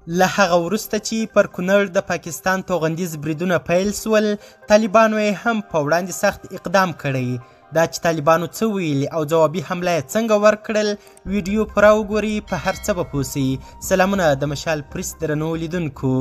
له هغه وروسته چې پر کونړ د پاکستان توغندیز بریدونه پیل سول، طالبانو یې هم په وړاندې سخت اقدام کړی. دا چې طالبانو څه ویلي او ځوابي حمله یې څنګه ورکړل، ویډیو پوره وګورئ، په هر څه به پوه سئ. سلامونه د مشال پریس درنو لیدونکو.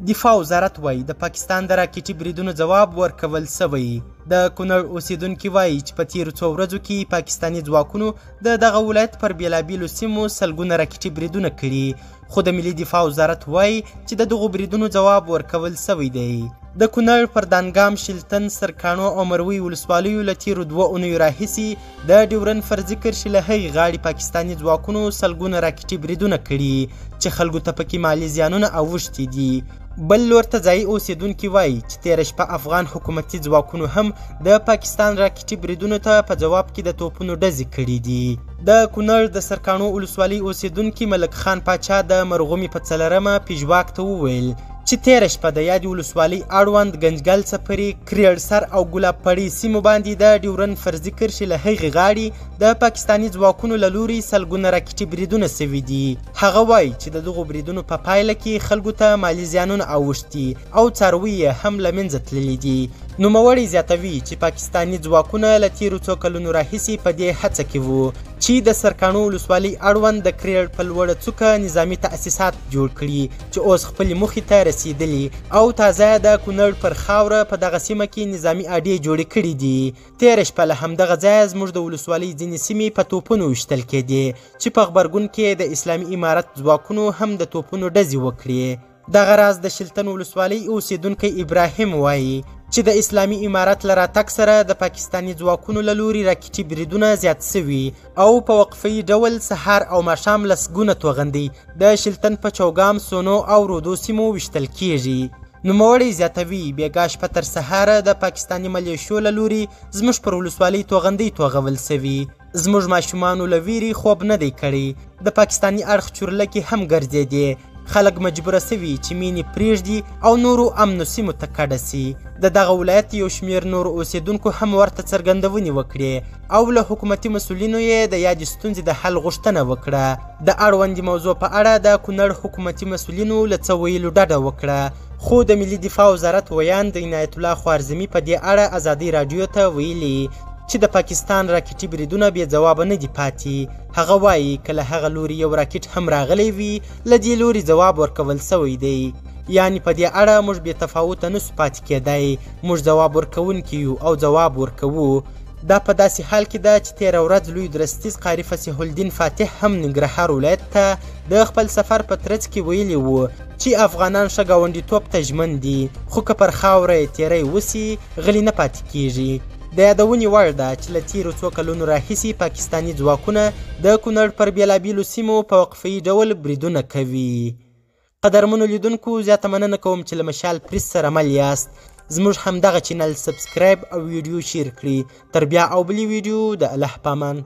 دفاع وزارت وایي د پاکستان د راکټي بریدونو ځواب ورکول سوی. د کونړ اوسیدونکي وایي چې په تیرو څو ورځو کې پاکستاني ځواکونو د دغه ولایت پر بیلابیلو سیمو سلګونه راکټي بریدونه کړي، خو د ملي دفاع وزارت وایي چې د دغو بریدونو ځواب ورکول سوی دی. د کونړ پر دانګام، شلتن، سرکاڼو او مروی ولسوالیو له تیرو 2 اونیو راهیسې د ډیورن فرضي کرښې له هغې غاړې پاکستاني ځواکونو سلګونه راکټي بریدونه کړي چې خلکو ته پکې مالي زیانونه اوښتي دي. بل لور ته ځایي اوسیدونکي وایي چې تېره شپه افغان حکومتي ځواکونو هم د پاکستان راکټي بریدونو ته په ځواب کې د توپونو ډزې کړې دي. د کونړ د سرکاڼو ولسوالۍ اوسیدونکي ملک خان پاچا د مرغومې په 4مه پژواک ته وویل چې تېره شپه د یادې ولسوالۍ اړوند ګنجګل څپرې، کریړسر او ګلاب پړې سیمو باندې د ډیورن فرضي کرښې له هغې غاړې د پاکستاني ځواکونو له لوري سلګونه راکټي بریدونه سوي دي. هغه وایي چې د دغو بریدونو په پایله کې خلکو ته مالي زیانونه اوښتي او څاروي یې هم له منځه تللي دي. نوموړی زیاتوي چې پاکستاني ځواکونه له تېرو څو کلونو راهیسې په دې هڅه کې وو چې د سرکاڼو ولسوالۍ اړوند د کریړ په لوړه څوکه نظامي تأسیسات جوړ کړي چې اوس خپلې موخې ته رسیدلي او تازه د کونړ پر خاوره په دغه سیمه کې نظامي اډې جوړې کړې دي. تېره شپه له همدغه ځایه زموږ د ولسوالۍ ځینې سیمې په توپونو ویشتل کېدې چې په غبرګون کې د اسلامي امارت ځواکونو هم د توپونو ډزې وکړې. دغه راز د شلتن ولسوالۍ اوسیدونکی ابراهیم وایي چې د اسلامي امارت له راتګ سره د پاکستاني ځواکونو له لوري راکټي بریدونه زیات سوي او په وقفي ډول سهار او ماښام لسګونه توغندۍ د شلتن په چوګام، سونو او رودو سیمو ویشتل کیږي. نوموړی زیاتوي بېګا شپه تر سهاره د پاکستاني ملیشو له لوري زموږ پر ولسوالۍ توغندۍ توغول سوي. زموږ ماشومانو له ویرې خوب نه دی کړی. د پاکستاني اړخ چورلکې هم ګرځېدې. خلک مجبوره سوي چې مینې پرېږدي او نورو امنو سیمو ته کډه سي. د دغه ولایت یو شمېر نورو اوسیدونکو هم ورته څرګندونې وکړې او له حکومتي مسؤلینو یې د یادې ستونزې د حل غوښتنه وکړه. د اړوندې موضوع په اړه د کونړ حکومتي مسؤلینو له څه ویلو ډډه وکړه، خو د ملي دفاع وزارت ویاند عنایت الله خوارزمي په دې اړه ازادي راډیو ته ویلي چې د پاکستان راکټي بریدونه بې ځوابه نه دي پاتې. هغه وایي که له هغه لوري یو راکټ هم راغلی وي، له دې لوري ځواب ورکول سوی دی. یعنې په دې اړه موږ بې تفاوته نه سو پاتې کېدای، موږ ځواب ورکوونکي یو او ځواب ورکوو. دا په داسې حال کې ده چې تېره ورځ لوی درستیز قاري فصیح الدین فاتح هم ننګرهار ولایت ته د خپل سفر په ترڅ کې ویلي وو چې افغانان ښه ګاونډیتوب ته ژمن دي، خو که پر خاوره یې تېری وسي غلي نه پاتې کیږي. د یادونې وړ ده چې له تیرو څو کلونو راهیسې پاکستاني ځواکونه د کونړ پر بیلابیلو سیمو په وقفي ډول بریدونه کوي. قدرمنو لیدونکو زیاته مننه کوم چې له مشال پریس سره مل یاست. زموږ همدغه channel subscribe او ویډیو share کړئ. تر بیا او بلې ویډیو د الله پامان.